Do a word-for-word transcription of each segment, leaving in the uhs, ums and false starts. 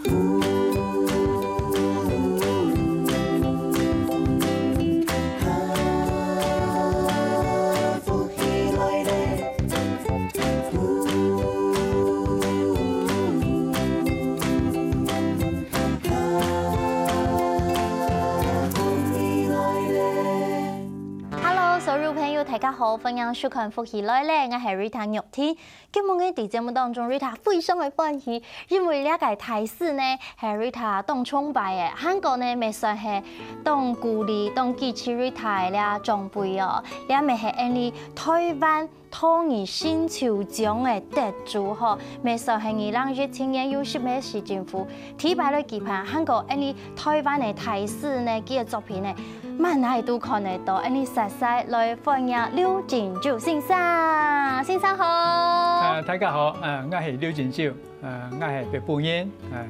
福氣來了。 Hello，所有朋友，大家好，歡迎收看《福氣來了》，𠊎係Rita玉婷。今晡日在節目當中，Rita非常个歡喜，因為這个大使呢，係Rita當崇拜个，還過呢，乜算係當鼓勵、當支持Rita个這長輩哦。這乜係𫣆俚台灣 托兒成就獎个得主吼，乜算係二零一七年由新北市政府第一擺來舉辦，還過𫣆俚台灣个大使呢，佢个作品呢，滿哪都看得到，𫣆俚煞煞來歡迎劉錦玖先生，先生好。啊，大家好，啊，𠊎係劉錦玖，啊，𠊎係北埔人，啊。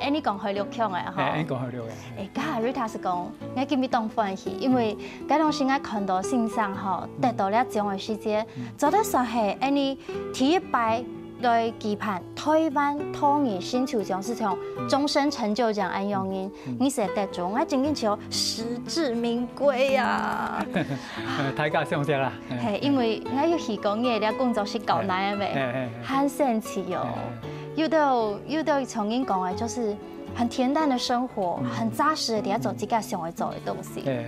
係，𫣆俚講海陸腔个吼。係，𫣆俚講海陸个。 欸，頭先Rita係講，𠊎今晡日當歡喜，因為該當時𠊎看到先生吼，得到這獎个時節，做得算係𫣆俚第一擺來舉辦台灣托兒成就獎，係像終身成就獎恁樣个，你係得主，𠊎真正就實至名歸啊！呃，大家相惜啦。係，因為𠊎有去過你个工作室搞哪个，係，係，係。很神奇哦。係。有兜，有兜像人講个，就是 很恬淡的生活，很扎實个，在該做自家想愛做个東西。對，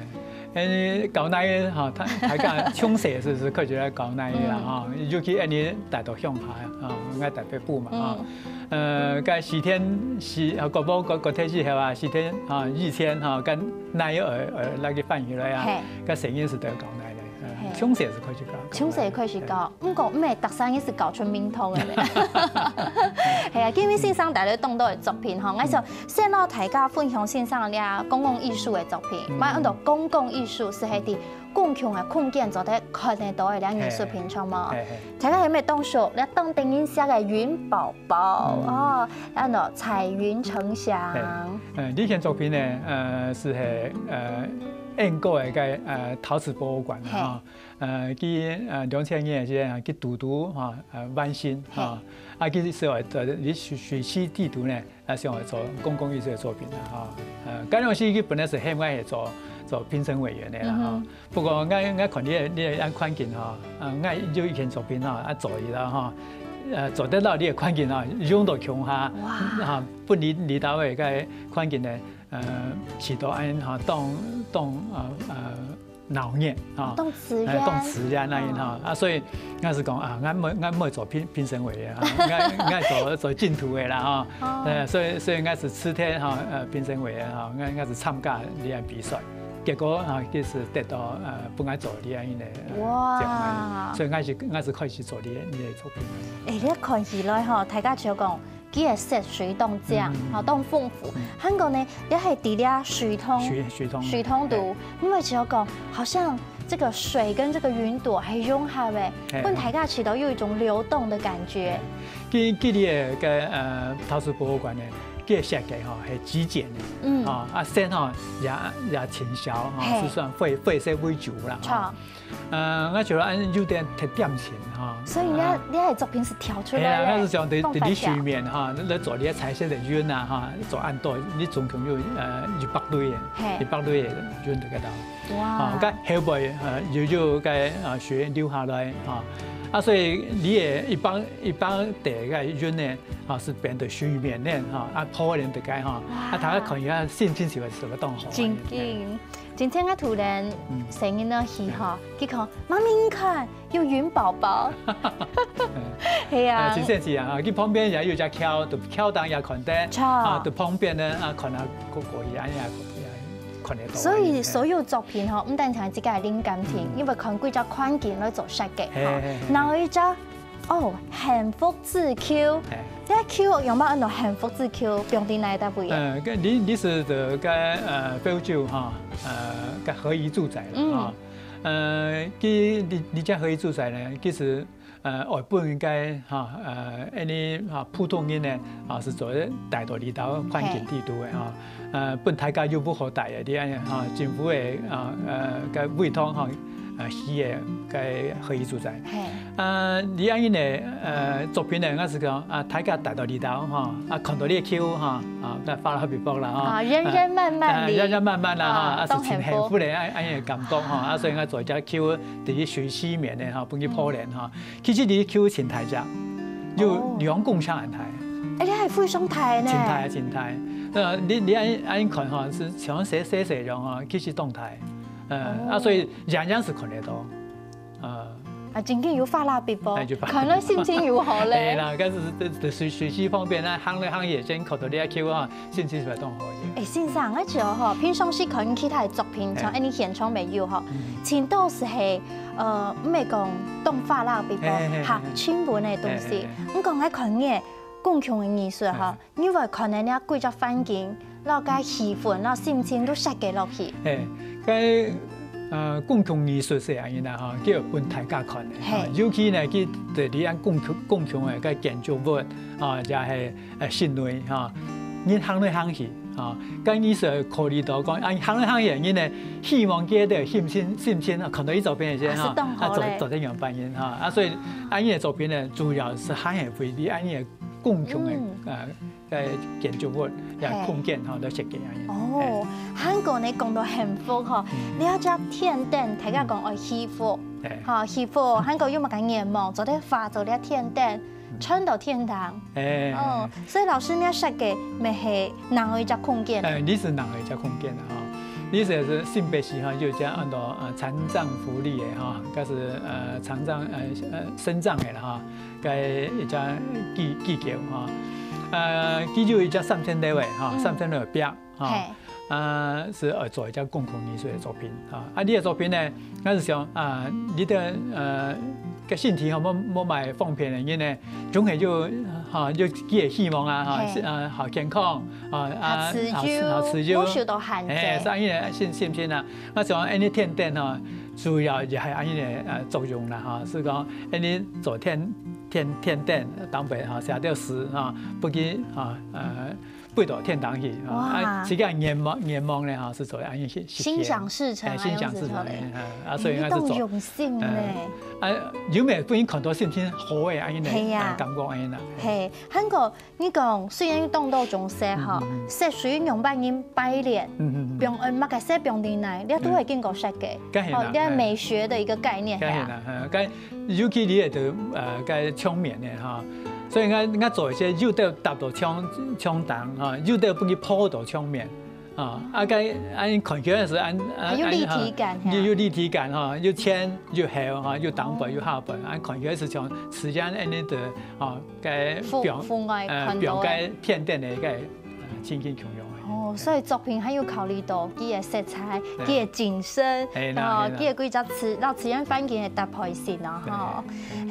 嗯，搞那个哈，大家從細係開始來搞那个啦哈，尤其恁樣帶到鄉下啊，𠊎在北埔嘛哈，呃，該四天四，啊，國寶國國體之後啊，四天啊，以前哈，跟那个呃呃那个翻譯來啊，該聲音係得搞那个，從細係開始搞，從細開始搞。 毋過毋係逐儕人係搞出名堂个咧。係啊，今晡日先生帶來當多个作品吼，𠊎想先摎大家分享先生這公共藝術个作品。麼个安到公共藝術係係在公共个空間做得看得到个這藝術品項嘛。大家有無當熟？這當得人惜个雲寶寶哦，安到彩雲呈祥。呃，這件作品呢，呃，係係呃，英國个該呃陶瓷博物館啊。 呃，佢呃兩千年个時間啊，佢堵堵哈，呃，完成哈，啊，佢係愛做，佢水水漆地圖呢，啊，想愛做公共藝術个作品啦哈。呃，該當時佢本來係喊𠊎係做做評審委員个啦哈。不過𠊎𠊎看你个你个恁環境哈，啊，𠊎有一件作品哈，啊，做一啦哈，呃，做得到你个環境哈，用到共下，哈，分你你到个該環境呢，呃，起到恁哈，當當呃呃。 鬧熱哈，當自然，當自然恁樣哈，啊，所以𠊎係講啊，𠊎毋愛𠊎毋愛做評評審委員哈，𠊎𠊎做做競圖个啦哈，呃，所以所以𠊎係辭忒哈呃評審委員哈，𠊎𠊎係參加這个比賽，結果啊，佢係得到呃分𠊎做這个个獎，哇，所以𠊎係𠊎係開始做這个這个作品。欸，你看起來吼，大家就講 佢个色水當靚，吼，當豐富。還過呢，也係在這水桶，水水桶，水桶肚，因為就講，好像這個水跟這個雲朵很融合欸，分大家起到有一種流動的感覺。佢佢這个呃陶瓷博物館呢，佢个設計吼係極簡个，嗯，啊啊色吼也也清少，吼係算灰灰色為主啦，吼。 呃，𠊎覺得恁有點忒恬靜哈。所以你个你个作品係跳出來个，係啊，𠊎係想對對你水面哈，你做你个彩色个雲啊哈，做恁多，你總共有呃一百類个，一百類个雲在該度。哇！啊，該後背呃又有該啊水流下來哈，啊所以你个一百一百垤个雲呢，啊係變到水面呢哈，啊泡在該哈，啊大家看一下心情是不是當好？真緊。 今天𠊎突然生日个時候，佢講：「媽咪，你看，有雲寶寶。」係啊，真神奇啊！佢旁邊也有隻橋，就橋頂也看得，啊，就旁邊呢啊，看啊，過過去啊，也也看得到。所以所有作品吼，毋單淨係自家个靈感定，因為看幾隻環境來做設計吼，然後一隻 哦，幸福之球，這球有無安到幸福之球？放在哪搭位啊？呃，該你你係个該呃非洲哈，呃，該合宜住宅啦哈。呃，佢你你這合宜住宅呢，其實呃外本該哈呃，恁呢哈普通人呢啊係做得帶到這兜環境地圖个哈。 呃，分大家有屋好蹛个，你看哈，政府个啊，呃，个委託哈，呃，戲个个合宜住宅。嘿。啊，你恁樣呢，呃，作品呢，𠊎係講，啊，大家帶到裡頭，吼，啊，看到你个球，吼，啊，該發了別波啦，吼。啊，人人慢慢地。啊，人人慢慢啦，吼，啊，啊，當幸福。係真幸福个，恁，恁樣个感覺，吼，啊，所以𠊎做一隻球，佇咧水洗面个，吼，分佢泡涼，吼。其實你个球真大隻，有兩公尺恁大。哦。哎，你還非常大呢。真大，真大。呃，你，你恁，恁樣看，吼，係像細，細細樣，吼，其實當大。呃，啊，哦。所以樣樣係看得到。 啊。啊，真經有發啦，比波，哎，有發。看了心情有好咧。哎啦，但是這，這水，水氣方面呢，行來行去，先看到你个球啊，心情係會當好一點。哎，先生，𠊎知吼，平常時看其他个作品，像哎。恁樣現場沒有吼，嗯。盡多係，呃，毋係講當發啦，比波，哎，哎，哎，哈，哎。親文个東西。哎，哎，哎。毋過𠊎看你个公共个藝術吼，哎。 你會看到這幾隻環境，摎該氣氛，摎心情都設計落去。嘿，該，呃，公共藝術係恁樣啦，吼，叫分大家看个，嘿。吼，尤其呢，佢對你按公共，公共个該建築物，啊，也係，呃，室內，吼，人行來行去，吼，該藝術考慮到講，啊，行來行去个人呢，希望佢个心情，心情啊，看到佢作品个時候，啊，係當好咧。啊，做，做得樣反應，吼，啊，所以，啊，恁樣个作品呢，主要係還係為你恁樣个公共个，嗯。呃， 个建築物，也嘿。空間吼，來設計恁樣。哦，嘿。還過你講到幸福吼，嗯。你這隻天頂，大家講愛幸福，嘿。吼，幸福，還過有麼个願望，做得畫做這天頂，嗯。穿到天堂。嘿。哦，所以老師，你个設計乜係另外一隻空間啊？哎，你係另外一隻空間啊，吼。你係，係新北市吼，有一隻安到，呃，殘障福利个吼，該係，呃，殘障，呃，呃，身障个啦，吼。 个一隻機，機構吼。呃，佢有一隻三層樓个吼，嗯。三層樓个壁吼。嘿。啊，係愛做一隻公共藝術个作品吼。啊，你个作品呢，𠊎係想啊，你个，呃，个身體吼，無，無麼个方便个人呢，總係有吼，有佢个希望啊，吼，嘿。係，呃，好健康啊，啊，好自由，好自由。無受到限制。嘿，所以呢，信，信心啊， 𠊎想恁樣天頂吼，主要也係恁樣个，呃，作用啦，吼，係講恁樣做天，天，天頂，當白吼，寫條詩吼，分佢吼，呃，飛到天堂去，吼，哇。啊，自家願望，願望呢，吼，係做恁樣實，實現。心想事成，哎，心想事成，哎，啊，所以𠊎係做，你當用心呢。嗯，啊，有無分你看到心情好个恁樣个，係啊。啊，感覺恁樣啦。嘿，還過 你講，雖然當多種色吼，嗯，嗯，嗯。色水樣般人排列，嗯，嗯，嗯。放，呃，麼个色放在哪，你都會經過設計。嗯。當然啦，哦，這美學的一個概念，嘿啊。當然啦，哈，該尤其你會得，呃，該牆面呢，哈，所以𠊎，𠊎做一些有得搭到牆，牆頂，哈，有得分佢鋪到牆面，啊，啊，該恁看起來係恁，啊，還有立體感，恁，哈。又，又立體感，哈，又淺又厚，哈，又頂背，嗯。又下背，恁看起來係像自然恁樣个，啊， 个戶，放，戶外呃，看到个。放个天頂个个，呃，情景共樣个。哦，所以作品還有考慮到佢个色彩，對。佢个景深，嘿啦，哦，嘿啦。佢个規則自，然後自然環境个搭配性哦，對。吼。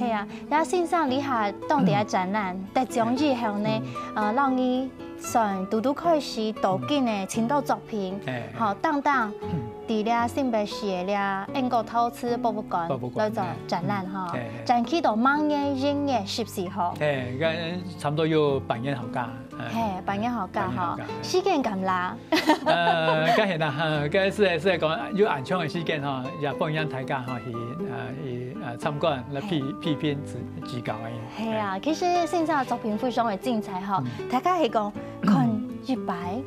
係啊，然後先生，你下當地个展覽，嗯。得獎以後呢，嗯。呃，讓你算拄拄開始導進个，嗯。盡多作品，嘿，嘿。吼，當當，嗯。在這新北市个這英國陶瓷博物館，博物館，來做展覽，嘿。吼。嘿，嘿。展期到明年一月十四號。嘿，該 差不多有半年好假，哎。嘿，半年好假吼，半年好假，哎。時間敢啦？呃，該係啦，哈，該係，係講有恁長个時間吼，也歡迎大家吼去，呃，去，呃，參觀，來批，嘿。批評指，指教个。係啊，哎。其實先生个作品非常个精彩吼，嗯。大家係講看一擺，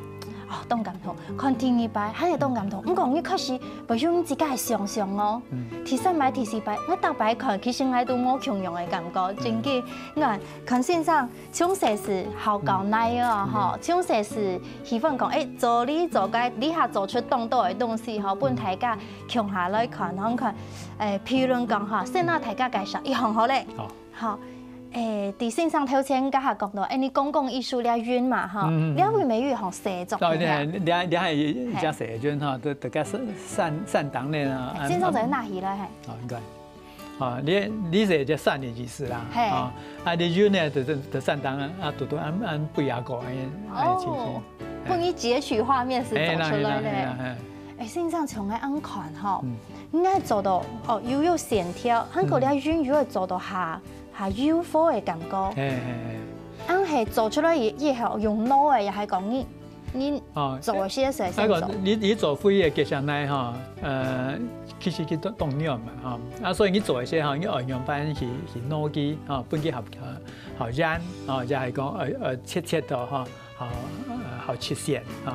哦，當感動，看第二擺，還係當感動。毋過你確實會用自家个想像哦，嗯。第三擺、第四擺，𠊎逐擺看，其實𠊎都無共樣个感覺，嗯。真个，𠊎看先生 從細係好搞耐哦，嗯。吼，從細係喜歡講，哎，做哩做該，這下做出當多个東西吼，分大家共下來看，吼，看，哎，譬如講吼，先拿大家介紹一項好咧。好。好，哎，在先生頭前，剛下講到，哎，你公共藝術這院嘛，吼，嗯，嗯，嗯。這位乜有一項細作品啊。哦，對，這，這還有一隻細院吼，都，都該散，散，散檔咧啊。先生在哪裡咧？嘿。哦，應該。 啊，你，你係一隻山个意思啦，嘿。啊，啊，你有呢，就，就，就山頂啊，啊，堵堵恁，恁飛啊過，恁，恁樣情形。哦，嘿。分你截取畫面係走出來咧。嘿啦，嘿啦，嘿啦，嘿。哎，先生從來恁看吼，嗯。應該做到，哦，又有線條，還過了，嗯。又有做到下，下有火个感覺。嘿，嘿，嘿。恁係做出來以，以後用腦个，也係講你你哦，做个時節先做。該个你，你做會个吉祥奶吼，呃，其實佢當，當軟嘛，吼。啊，所以你做个時節吼，你愛仰般去，去挼佢，吼，分佢好，好，好軟，吼，也係講，呃，呃，切切个，吼，好，呃，好切線，吼。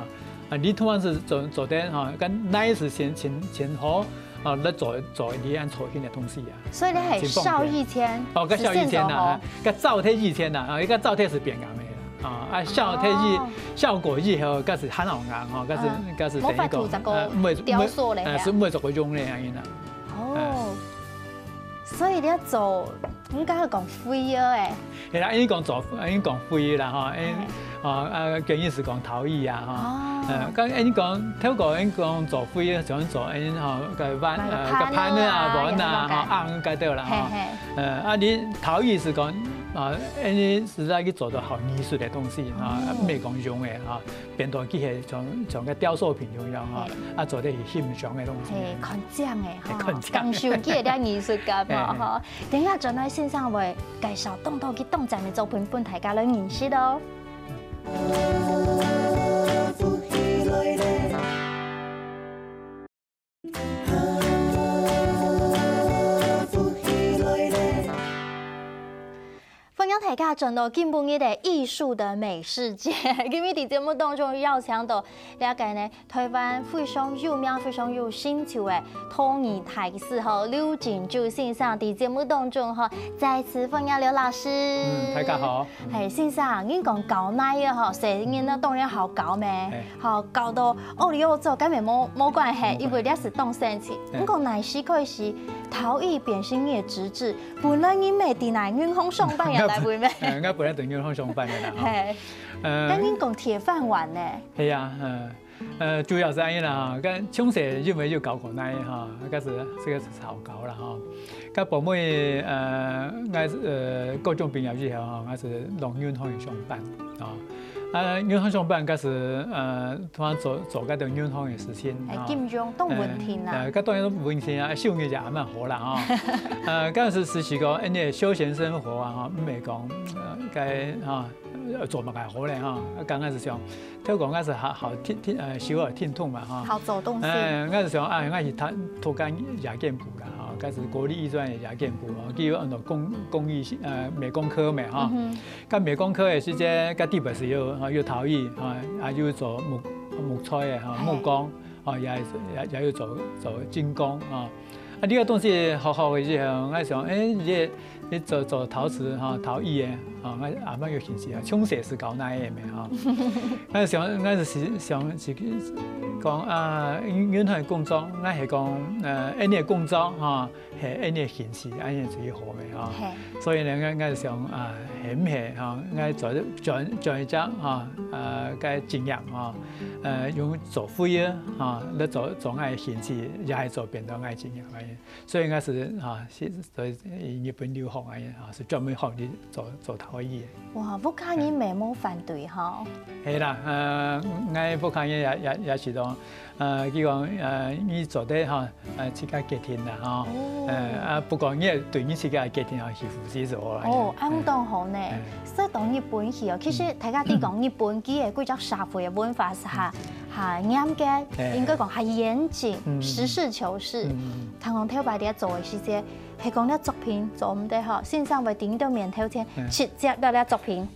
啊，你通常係做，做得，吼，該奶係先，先，先好，啊，來做，做你恁粗心个東西啊。所以你係先放電。燒一天，哦，該燒一天啦，時間做好。該燥忒一天啦，啊，該燥忒係變硬个啦。 啊，啊，燒忒以，哦。效果以後，該係還好硬吼，該係，嗯。該係等於講，無法度再過呃，毋會，雕塑咧，毋會，呃，係啊。係毋會再過用咧，恁樣啦。哦。哎。所以你愛做，應該係講會个誒。係啦，應該講做，應該講會啦，吼，應，哎。啊，啊，建議係講陶藝啊，吼。哦。呃，剛，應該講，透過應該講做會，想做，應該吼，該碗，買个呃，該盤啊，盤啊，碗啊，吼，碗啊，該兜啦，吼。嘿，嘿。呃，啊，你陶藝係講，啊，應該 實在去做到好藝術个東西，哈，哦。毋係講用个，哈，變到佢係像，像个雕塑品一樣，哈，嘿。啊，做得去欣賞个東西。嘿，看靚个，哈，嘿，看靚。感受佢个藝術感嘛，嘿，嘿。哈。等下轉來先生會介紹當多佢當讚个作品分大家來認識哦。 歡迎大家轉到今晡日个藝術的美食街。今日在節目當中邀請到這個呢，台灣非常有名、非常有成就个陶藝大師吼，劉錦珠先生在節目當中吼，再次歡迎劉老師。嗯，大家好。嘿，先生，你講搞奶个吼，細人仔當然好搞咩？嘿。 吼，搞到哦，你有做，根本無，無關係，嗯，無關係。因為這係當生趣。嗯。毋過，哪時開始陶藝變成你个職志？本來你毋係在銀行上班个單位咩？呃，我本來在銀行上班个啦，吼。嘿。呃，該你講鐵飯碗呢？係啊，呃，呃，主要係恁樣啦，吼，該從細因為有搞過奶，吼，該係，這個係好搞啦，吼。 該後尾，呃，𠊎，呃，高中畢業以後吼，𠊎係落銀行去上班，哦。啊，銀行上班，該係，呃，通常做，做該兜銀行个事情，哎，哦。金融當穩定啊。呃，該當然穩定啊，收入也還蠻好啦，吼。呃，該係，係一個恁樣个休閒生活啊，吼，毋係講，呃，該，吼，做麼个好咧，吼。剛開始想， 透過𠊎係好，好聽，聽，呃，手好聽筒嘛，吼。好做東西。哎，𠊎係想，哎，𠊎去讀，讀間夜間部啦，吼，該係國立藝專个夜間部，吼，佢有很多工，工藝，呃，美工科嘛，吼。嗯哼。該美工科个時節，該底背係有，吼，有陶藝，吼，也有做木，木材个，吼，嘿。木工，吼，也，也，也有做，做精工，吼。 啊，這個東西學學个時候，𠊎想，哎，這，這做，做陶瓷，吼，陶藝个，吼，𠊎阿媽有興趣啊，從細係搞那个个，吼。𠊎想，𠊎係想，係講啊，因，因為工作，𠊎係講，呃，恁樣个工作，吼，係恁樣个興趣，恁樣最好个，吼。嘿。所以呢，𠊎，𠊎想啊，係毋係，吼，𠊎做，轉，轉一隻，吼，呃，个職業，吼，呃，用做會个，吼，來做，做𠊎个興趣，也係做變到𠊎个職業，恁樣。 所以𠊎係，啊，係，所以日本留學啊，啊，係專門學去做，做陶藝个。哇，屋下人乜無反對吼？係啦，呃，𠊎屋下人也，也，也係講，呃，佢講，呃，你做得吼，呃，自家決定啦，吼。哦。呃，啊，不過你愛對你自家个決定吼，去負責就好啦。哦，恁樣當好呢。嗯。所以到日本去哦，其實大家知講日本佢个規隻社會个文化係哈，哈嚴格，嗯。應該講哈嚴謹，嗯。實事求是。嗯。 聽講頭擺你做个時節，係講這作品做毋得吼，先生會在你兜面頭前，嗯。直接拿這作品，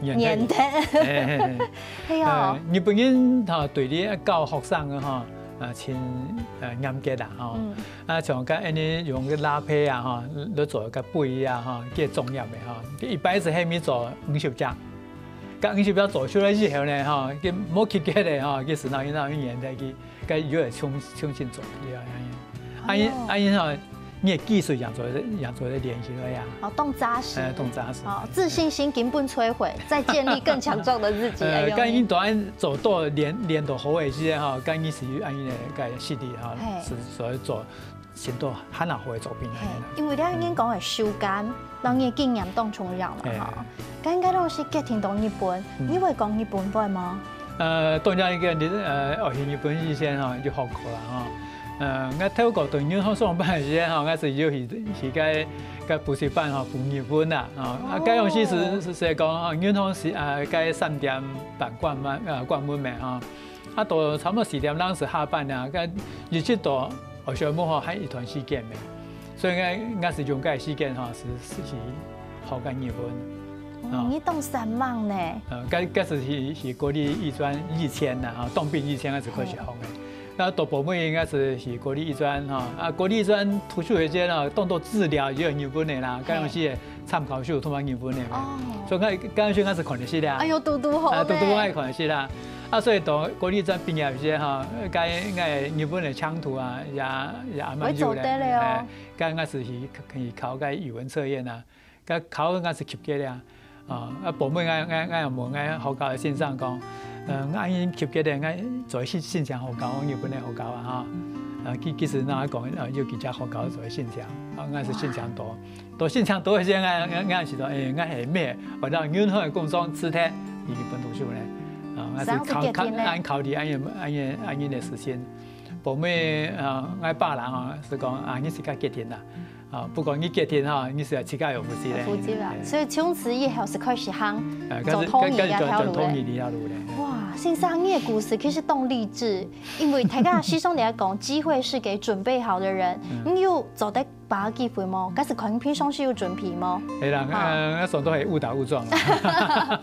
捏忒。捏忒。嘿嘿嘿。係哦。呃，日本人吼，對你教學生个吼，啊，真，呃，嚴格啦吼。嗯。啊，像該恁樣用个蠟筆啊吼，來做个筆啊吼，幾專業个吼。一擺係喊你做五十隻，該五十隻做出來以後呢吼，佢無及格个吼，佢係拿去，拿去捏忒去。 該又會重，重新做，對啊，恁樣。啊，哦。恁樣吼，你个技術也做得，也做得練起來啊。哦，當扎實。哎，當扎實。哦，自信心根本摧毀，再建立更強壯的自己。呃，該恁樣做到練，練到好个時節吼，該你係有恁樣个，該實力吼，嘿。係所以做，先做還較好个作品。嘿，因為你恁樣講个手感， 當然經驗當重要嘛，哎。吼。該應該都係決定到日本，嗯。你會講日本話嗎？呃，當然一個，呃，我去日本以前吼，就學過啦，吼。呃，𠊎頭過對銀行上班个時間吼，𠊎係有去，去該，該補習班吼，補日文啦，吼。啊，該樣時係，係，係講，吼，銀行係，啊，該三點半關門，呃，關門咩，吼。啊，到差不多四點零係下班啊，該一直到學校門口還一段時間咩。所以𠊎，𠊎係用該時間吼，係，係去學該日文。哦，你當煞猛呢。呃，該，該係去，去國立藝專以前啦，吼，當兵以前𠊎係開始學个。 啊，到寶妹應該係，係國立藝專吼，啊，國立藝專讀書時間吼，當多資料也有日文个啦，該樣時个參考書都嘛日文个。哦。所以𠊎，該樣時𠊎係看得識啦。哎喲，堵堵好呢。啊，堵堵𠊎看得識啦。啊，所以到國立藝專畢業時吼，該，該日文个程度啊，也，也還蠻有咧。會做得了哦。哎，該𠊎係去，去考該語文測驗啊。 該考𠊎係及格了啊。啊，啊，寶妹𠊎，𠊎，𠊎又問𠊎學校个先生講，呃，𠊎已經及格了，𠊎做申，申請學校，日本个學校啊，吼。啊，其，其實𠊎講，呃，有幾隻學校做申請，啊，𠊎係申請到，到申請到个時，𠊎，𠊎，𠊎係講，欸，𠊎係咩？我到銀行个工商辭退，去日本讀書咧。啊，𠊎係考，考，恁樣決定呢？恁考慮，恁樣，恁樣，恁樣个事情。寶妹，啊，𠊎爸啦，吼，係講，啊，你自家決定啦。 啊，不過你決定吼，你係要自家有負責任。有負責任，哎。所以從此以後係開始行，哎，走托尼這條路咧。開始，開始走，走托尼這條路咧。哇，先生，你个故事其實當勵志，因為大家時常在講，機會是給準備好的人，嗯。你有做得把握機會無？該係看平常時有準備無？係啦，哈。呃，𠊎常都係誤打誤撞啦。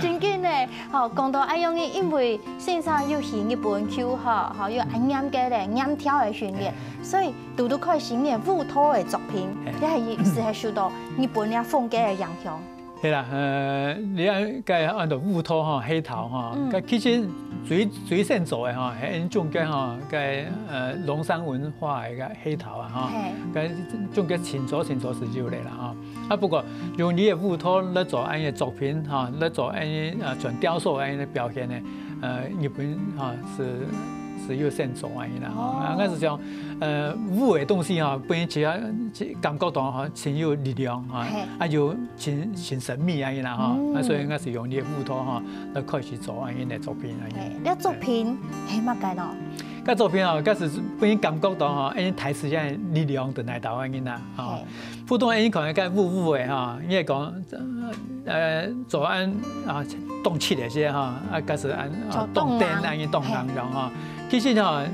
真緊呢，吼，講到恁樣，因為先生有去日本求學，吼，有恁嚴格个、嚴條个訓練，哎。所以 堵堵開始你个舞蹈个作品，嘿。也係，係係受到日本个風格个影響。係啦，呃，你看，該安到舞蹈吼，黑桃吼，嗯。該其實最，最先做个吼，係中國吼，該，呃，龍山文化个一個黑桃啊，吼。嘿。該中國清朝，清朝時就有个啦，吼。啊，不過用你个舞蹈來做恁樣个作品，吼，來做恁樣，呃，像雕塑恁樣个表現呢， 呃，日本吼，係，係有先做恁樣啦，吼。哦。啊，𠊎係講，呃，舞个東西吼，分人自家感覺到吼，真有力量吼，嘿。啊，又真，真神秘恁樣啦，吼。嗯。啊，所以𠊎係用這舞蹈吼，來開始做恁樣个作品恁樣。嘿，這作品係麼个呢？該作品吼，該係分人感覺到吼，恁樣大自然个力量在哪位恁樣啦，吼。嘿。普通人可能該舞舞个吼，你會講， 呃，做恁，啊，動氣个時候吼，啊，該係恁，啊，做動人。動電恁樣動人樣吼。嘿。其實吼，啊，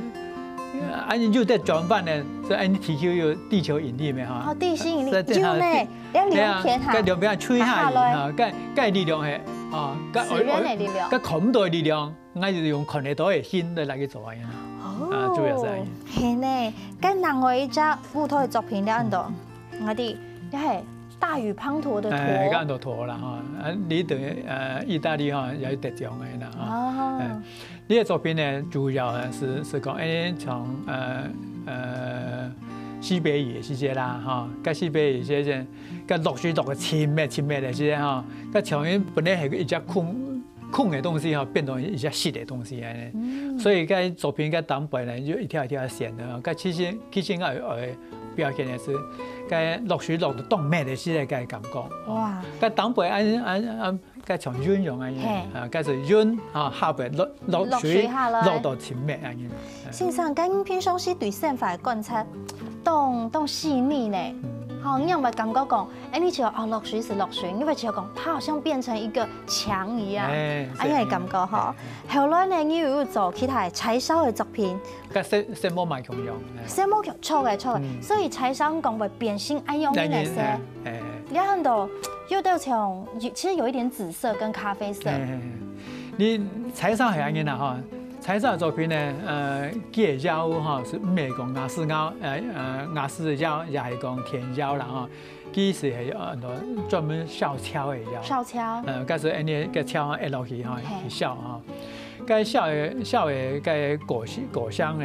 恁樣有得轉彎呢，所以恁樣地球有地球引力咩吼。哦，地心引力，所以對，有呢，對，要兩片哈。對啊，該兩片吹下去，下下來。哈，該，該力量係，啊，該，自然个力量。該看毋到个力量，𠊎就用看得到个心來，來去做恁樣。哦。啊，主要係恁樣。係呢，該另外一隻舞蹈个作品了恁多。 𠊎知，這係大雨滂沱个沱。哎，滂沱沱啦，吼。啊，你等於，呃，義大利，吼，也有得獎个啦，吼。哦。哎，你个作品呢，主要呢係，係講，哎，從，呃，呃，西北雨个時節啦，吼，該西北雨个時節，該落水落个盡密盡密个時節，吼，該像本來係一隻空，空个東西，吼，變成一隻實个東西，恁樣。嗯。所以該作品該頂背呢，就一條一條个線个，該其實，其實愛，愛 表現个係，該落水落到當密个時節个感覺。哇。該頂背恁，恁，恁，該像雲樣恁樣，嘿。啊，該係雲，啊，下背落，落水，落水下來。落到盡密恁樣。先生，該你平常時對生活个觀察，當，當細膩呢。嗯。吼，你有無感覺講，哎，你就，哦，落水係落水，你會覺得講，它好像變成一個牆一樣，哎，恁樣个感覺吼。是。哎。後來呢，你又有做其他个柴燒个作品， 該色，色無麼共樣，哎。色無共，著个，著个。嗯。所以柴燒講會變成恁樣个色。哎，哎，哎。你看到有點像，其實有一點紫色跟咖啡色。哎，哎，哎。你柴燒係恁樣啦，吼。柴燒个作品呢，呃，佢个窯吼，係毋係講瓦斯窯，呃，呃，瓦斯个窯，也係講電窯啦，吼。 佢係，呃，專門燒柴个窯。燒柴。呃，該係恁樣个柴壓落去吼，嘿。去燒吼。該燒个，燒个該過，過香个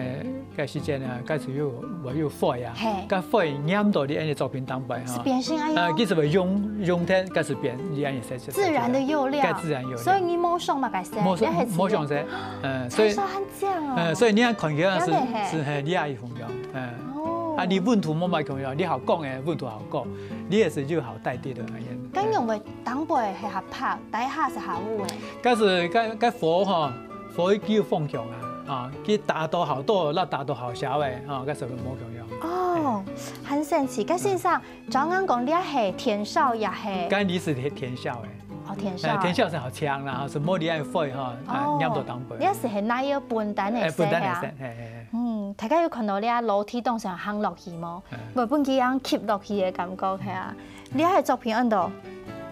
該時間啊，該係有，會有火啊。嘿。該火黏到你恁樣作品頂背吼。係變成恁樣。呃，佢係會融，融忒，該係變，你恁樣色，色，自然个油料。該自然油料。所以你無上麼个色，無上，你還係無上色。呃，所以，柴燒很靚哦。呃，所以你看起來係，了解嘿。係，嘿，你也有 共樣，哎。哦。啊，你溫度無麼共樣，你較高个溫度較高，你个係就較低个恁樣。該用个頂背係較白，底下係較烏个。該係，該，該火吼，火佢有方向啊。啊，佢打到好多，摎打到好少个，啊，該係無共樣。哦，很神奇。該先生，照恁講，這係田少也係？該你係田，田少个。哦，田少。哎，田少係好強啦，係無你愛會哈，啊，哦，黏到當背。這係係哪有本單个色啊？哎，本單个色，嘿，嘿，嘿。嗯，大家有看到這樓梯當上行落去無？嗯。會分佢樣吸落去个感覺，係啊。這个作品安到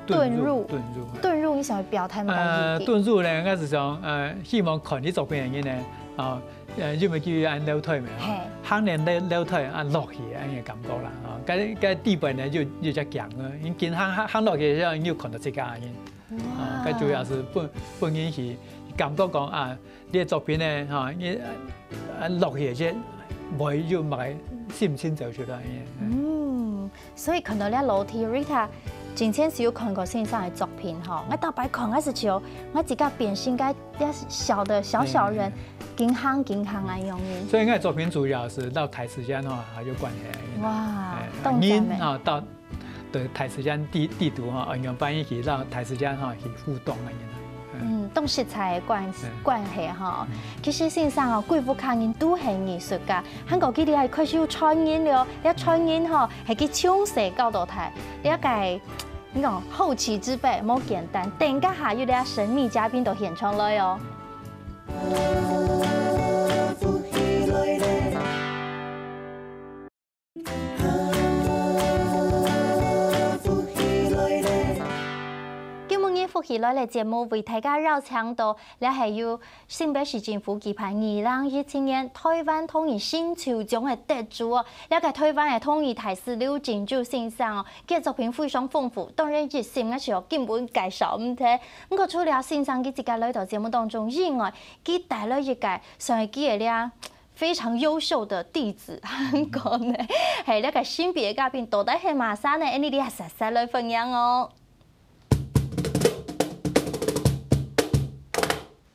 遁入，遁入，嘿。遁入，你想要表達麼个意思？呃，遁入呢，應該係講，呃，希望看你作品个人呢，啊， 呃，因為佢恁樓梯嘛，吼，嘿。行連樓，樓梯啊落去恁个感覺啦，吼。該，該地板呢，又，又較強啊，因為行，行，行落去，你有看到自家个人。哇。啊，該主要係分，分人去感覺講啊，你个作品呢，吼，你，啊，落去个時，會有麼个心情走出來。嗯。嗯， 所以看到這樓梯，Rita，之前係有看過先生个作品吼，𠊎逐擺看个時節，𠊎自家變成該這小的小小人，緊行緊行个樣仔。所以𠊎作品主要係摎大自然吼，還有關係。哇，哎，當讚呢。人吼，到，對大自然地，地圖吼，用翻譯去摎大自然吼去互動个人。 嗯，當實在个關，嗯。關係吼。嗯。其實先生哦，歸屋下人都係藝術家，還過佢這下開始有傳人了，這傳人吼，係佢從細教到大，這个，你講後起之輩無簡單，等一下有這神秘嘉賓到現場來哦。 今晡日福氣來了節目為大家邀請到，這係由新北市政府舉辦二零一七年台灣童藝新手獎个得主哦。這个台灣个童藝大使劉錦珠先生哦，佢个作品非常豐富，當然一心个係要根本介紹毋忒。毋過除了先生佢自家來到節目當中以外，佢帶來一个算係佢个這 非常優秀的弟子，還講呢，係，這个新畢業个嘉賓到底係麼儕呢？恁呢，你也實實來分享哦。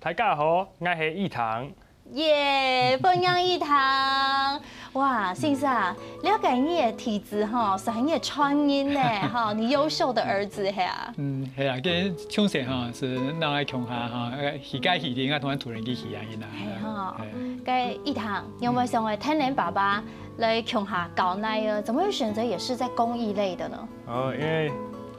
大家好，𠊎係一堂。耶，分享一堂。哇，先生，了解你个弟子吼，係你个傳人呢，吼，你優秀的兒子係啊？嗯，係啊，佢從細吼，係𠊎共下吼，呃，去該去个，𠊎同佢同人去去啊，佢啊。係吼，係。該一堂 有沒有想愛跈等爸爸來共下搞那個？怎麼會選擇也是在工藝類的呢？哦，因為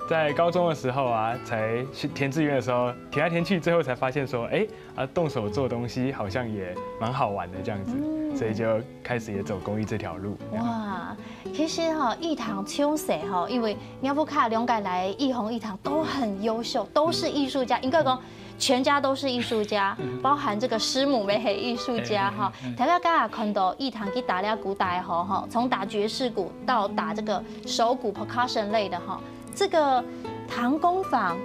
在高中的時候啊，才去填志願的時候，填來填去，最後才發現說，哎，啊，動手做東西好像也蠻好玩的這樣子，嗯。所以就開始也走工藝這條路。哇，其實哈，一堂從細哈，因為若屋下兩個來，一紅一堂都很優秀，都是藝術家，應該講 全家都是藝術家，包含這個師母也係藝術家哈。大家剛剛看到一堂佢打了鼓大吼，從打爵士鼓到打這個手鼓 percussion 類的哈，這個彈弓房，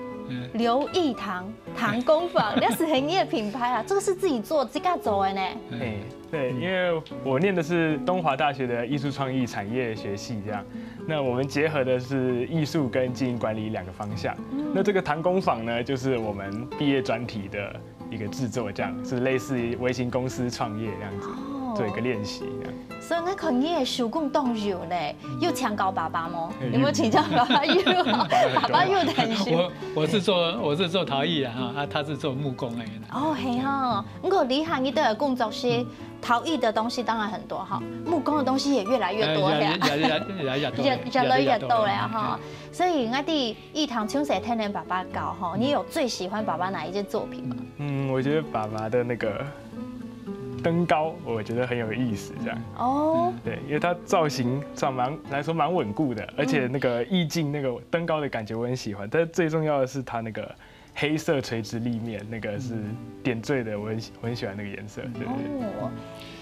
劉一堂彈弓房，這係你个品牌啊，這個是自己做，自家做个呢。哎，對，因為我念的是東華大學的藝術創意產業學系，這樣。那我們結合的是藝術跟經營管理兩個方向。那這個彈弓房呢，就是我們畢業專題的一個製作，這樣是類似於微型公司創業這樣子，哦。做一個練習這樣。所以𠊎看你个手工當有呢，有請教爸爸嗎？哎，有沒有請教爸爸？有，爸爸有很熟。我，我是做，我是做陶藝的哈，啊，他是做木工的。哦，係哈，不過厲害，你的工作室 陶藝的東西當然很多哈，木工的東西也越來越多了呀。哎，越，越，越，越來越多了，越，越來越多了呀哈。越來越多了。所以𠊎知一堂從細跈等爸爸搞哈，你有最喜歡爸爸哪一件作品嗎？嗯，我覺得爸爸的那個登高，我覺得很有意思，這樣。哦。對，因為它造型上蠻，來說蠻穩固的，而且那個意境，那個登高的感覺我很喜歡。但是最重要的是它那個 黑色垂直立面，那個是點綴的，我很喜，我很喜歡那個顏色。對，對，對。哦，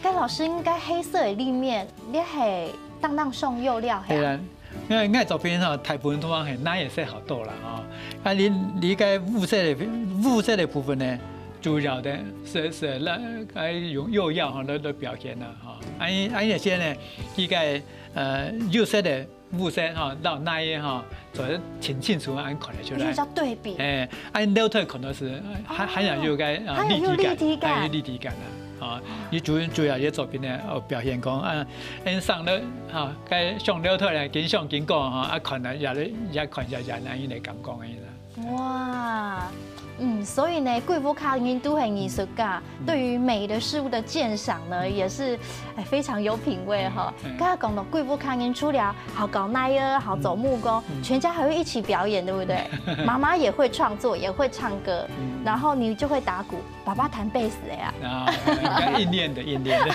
該老師，該黑色个立面，你係當當上有料係啊？係啊，因為𠊎作品吼，大部分都係藍个色較多啦吼。啊，你，你該烏色个，烏色个部分呢，主要个係，係來，來用釉料吼來，來表現啦吼。啊，啊，這些呢，佢个，呃，有色个 烏色吼，摎藍个吼，做得清清楚楚恁看得出來。你就叫對比。哎，恁樓梯看到係，還，還有該，啊，還有立體感，立體感。還有立體感啊，啊，佢主，主要个作品呢，哦，表現講，啊，恁上樓，哈，該上樓梯呢，緊上緊高，哈，啊，看了也，也看也，也恁樣个感覺个啦。哇，嗯，所以呢，歸屋下人都係藝術家，對於美的事物的鑑賞呢，也是，哎，非常有品味哈。剛剛講到歸屋下人除了好搞奈啊，好做木工，全家還會一起表演，對不對？媽媽也會創作，也會唱歌，然後你就會打鼓，爸爸彈貝斯的呀。啊，應該硬練的，硬練的。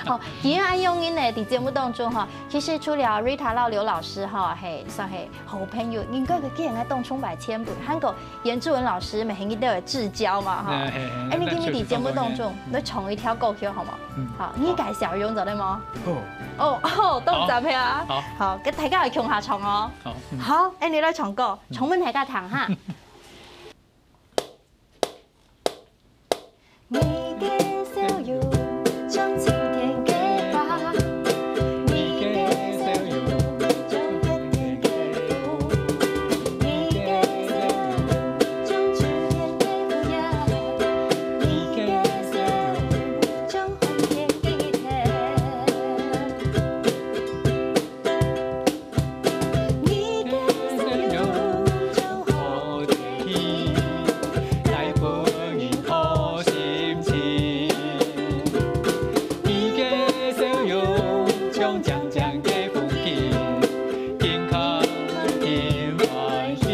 好，今日恁樣呢，在節目當中哈，其實除了 Rita 摎劉老師哈，嘿，算係好朋友，應該个既然當充滿千倍，還過 顏志文老師，每日都有至交嘛，哈。哎，你今日在節目當中，來唱一條歌曲好無？好，你介紹用得了嗎？哦，哦，都準備啊。好，好，跟大家來共下唱哦。好，好，哎，你來唱歌，唱分大家聽哈。 你的笑容像晴天的花，你的笑容像春天的風，你的笑容像秋天的綠葉，你的笑容像風天的天。 你的笑容像好天氣，帶分人好心情。你的笑容像靚靚个風景，緊看緊歡喜。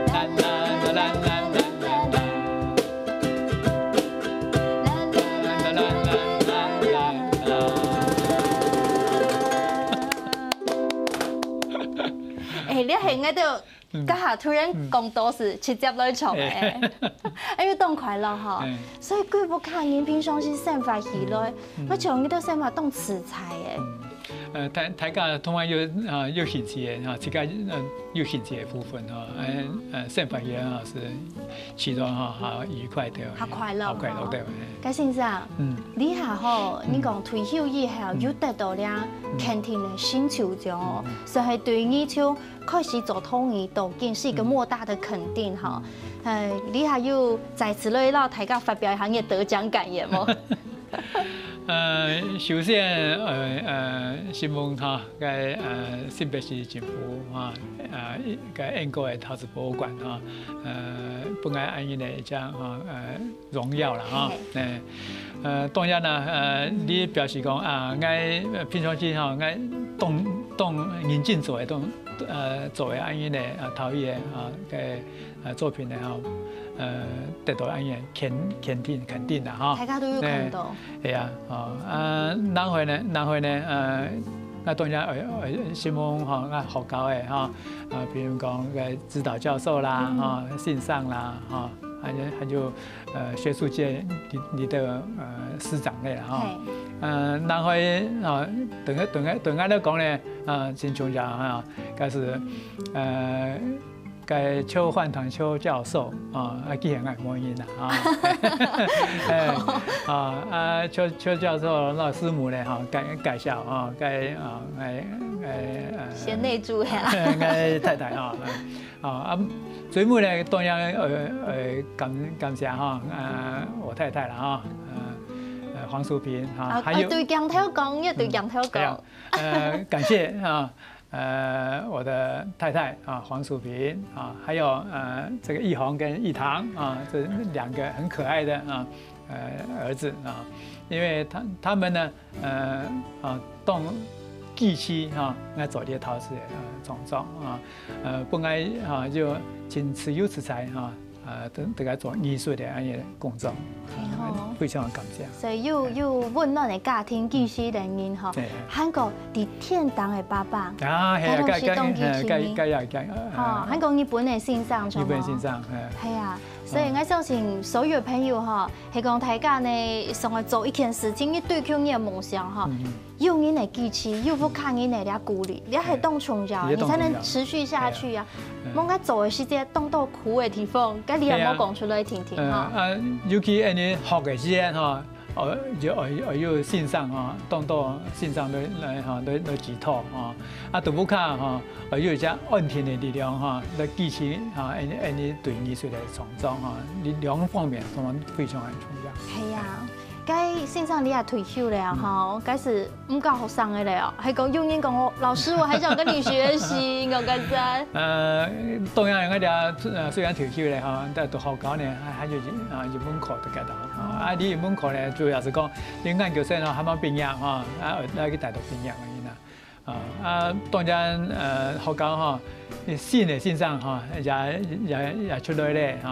啦啦啦啦啦啦啦啦。 哎，你係𠊎都，嗯，這下突然講到係直接來唱哎，哎，又當快樂哈。哎，所以歸屋下人平常時生活起來，嗯，嗯，𠊎像你兜生活當自在哎。嗯，呃，大大家通常有啊有興趣个哈，自家呃有興趣个部分哈，哎，呃，生活起來哈係 其中哈，好愉快个，好快樂，好快樂个，哦。嘿。該先生，嗯。你下吼，嗯。你講退休以後，嗯。有得到了，嗯。肯定个成就獎哦，嗯。所以對你就開始做陶藝到今，是一個莫大的肯定哈。嗯。呃，你還有再次來摎大家發表一下你的得獎感言無？ 呃，首先，呃，呃，承蒙哈，該，呃，新北市政府哈，呃，該英國个陶瓷博物館哈，呃，分𠊎恁樣个一張哈，呃，榮耀啦哈。嘿。誒，呃，當然啦，呃，你表示講啊，𠊎，呃，平常時哈，𠊎當，當認真做个，當，呃，做个恁樣个，啊，陶藝个，啊，該 呃，作品呢，吼，呃，得到恁樣肯，肯定，肯定啦，吼。大家都有看到。哎，係啊，吼，啊，然後呢，然後呢，呃，𠊎當然，呃，呃，承蒙，吼，𠊎學校个，吼，啊，比如講，个指導教授啦，嗯。吼，先生啦，吼，還有，還有，呃，學術界裡，裡的，呃，師長類啦，吼。嘿。呃，然後，啊，對𠊎，對𠊎，對𠊎來講呢，啊，真重要，哈，該係，呃， 該邱煥堂邱教授，啊，啊，既然𠊎無人啦，啊。哎，啊，啊，邱，邱教授，該師母呢，哈，介，介紹，啊，該，啊，哎，哎，呃，賢內助呀。𠊎太太，啊，啊，啊，最尾呢，當然，呃，呃，感，感謝，哈，呃，我太太啦，哈，呃，呃，黃淑萍，哈，啊，還有，啊，對鏡頭講，也對鏡頭講。嗯，對啊，呃，感謝，啊， 呃，我的太太啊，黃淑萍啊，還有，呃，這個一宏跟一堂啊，這兩個很可愛的啊，呃，兒子啊，因為他，他們呢，呃，啊，當支持啊，𠊎做這陶瓷个，呃，創作啊，呃，本來啊，就真自由自在啊， 呃，都，都在做藝術个恁樣个工作，係吼。非常感謝。所以又，又溫暖个家庭，繼續个人吼，對。還過在天堂个爸爸，啊，係啊，該，該，該，該，該，該，吼，還過日本个先生，日本先生，係。係啊，所以𠊎相信所有朋友吼，係講大家呢，想要做一件事情，你追求你个夢想吼，嗯。 有人个支持，有屋下人个這鼓勵，這係當重要，你才能持續下去啊。係啊。嗯。無𠊎做个時節，當多苦个地方，該你也莫講出來聽聽哈。係啊。嗯，啊，尤其恁樣學个時節哈，哦，有，哦，有，有先生哈，當多先生來，來哈，來，來指導哈。啊，都屋下哈，哦，有一隻安定个力量哈，來支持哈，恁樣，恁樣對藝術个創作哈，你兩方面都非常个重要。係啊。該先生你也退休了吼，該係毋教學生个了哦，還講有人講哦，老師，我還想跟你學習，有該在。呃，當然，𠊎這，呃，雖然退休了吼，但讀學校呢，還，還有，啊，英文課在該度。啊，你英文課呢，主要係講，你研究生哦，還吂畢業吼，啊，愛去大學畢業个人啊。 啊，啊，當然，呃，學校吼，新个先生吼，也，也，也出來咧吼。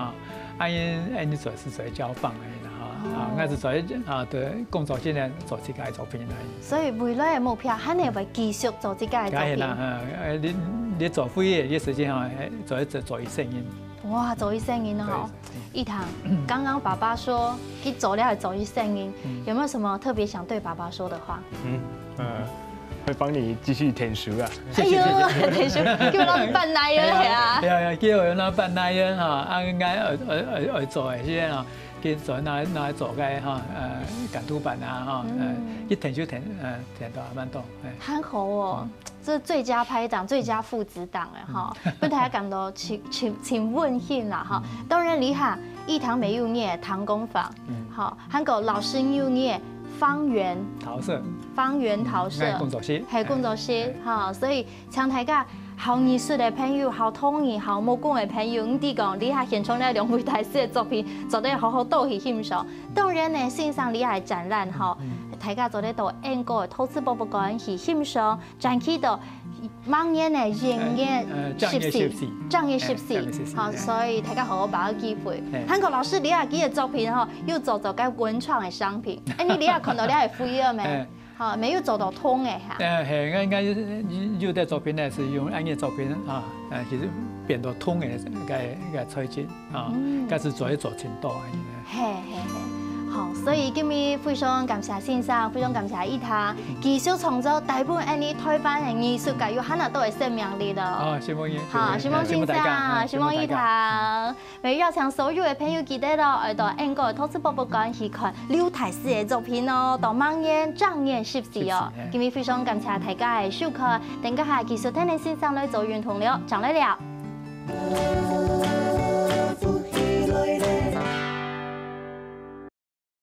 啊，𠊎，𠊎做係做交棒个啦吼。啊，𠊎係做，啊，對，工作性个做自家个作品而已。所以未來个目標，還係會繼續做自家个作品。當然啦，呃，你，你做會个，你時間吼，做，做，做一生人。哇，做一生人哦。對。一堂，剛剛爸爸說，你做了做一生人，有沒有什麼特別想對爸爸說的話？嗯，呃，會幫你繼續𢯭手啊。哎喲，𢯭手，叫人扮奶奶啊。對啊，對啊，叫人扮奶奶哈，啊，應該愛，愛，愛，愛做个，現在啊，去做那，那做个哈，呃，監督班啊哈，呃，去𢯭手𢯭，呃，𢯭到還蠻多，哎。還好哦，這最佳拍檔、最佳父子檔了哈，分大家感到盡，盡，盡溫馨啦哈。當然，你看，一堂美有你个糖工坊， 嗯。好，還有老師有你个方圓，陶色。方圓陶色，嗯，𠊎工作室。係工作室，哎。哈，所以請大家好藝術个朋友，好童藝，好木工个朋友，你知講，這下現場這兩位大師个作品，做得好好倒去欣賞。當然呢，欣賞這下个展覽吼，嗯。大家做得到英國个陶瓷博物館去欣賞，展期到 明年呢，正月，呃，正月十四，十四。正月十四，哎，正月十四，好，哎。所以大家好好把握機會。哎。還有老師，你這幾个作品吼，又做做个文創个商品，哎，你這下看到這个會曉無？哎。好，無有做到銅个哈。哎，係，𠊎，𠊎有，有个作品呢，係用恁个作品啊，呃，其實變到銅个个，个材質。 啊，嗯。該係做一做盡多恁樣呢。係，係，係。好，所以今日非常感謝先生，非常感謝一堂，嗯。繼續創造帶分恁呢台灣个藝術界有還較多个生命力咯。哦，承蒙你，好，承蒙先生，承蒙大家，啊，承蒙一堂。也邀請所有个朋友記得咯，愛到英國个陶瓷博物館去看劉大師个作品哦，到明年正月十四哦。十四，哎。今日非常感謝大家个收看，等一下繼續聽先生來做運動了，正來尞。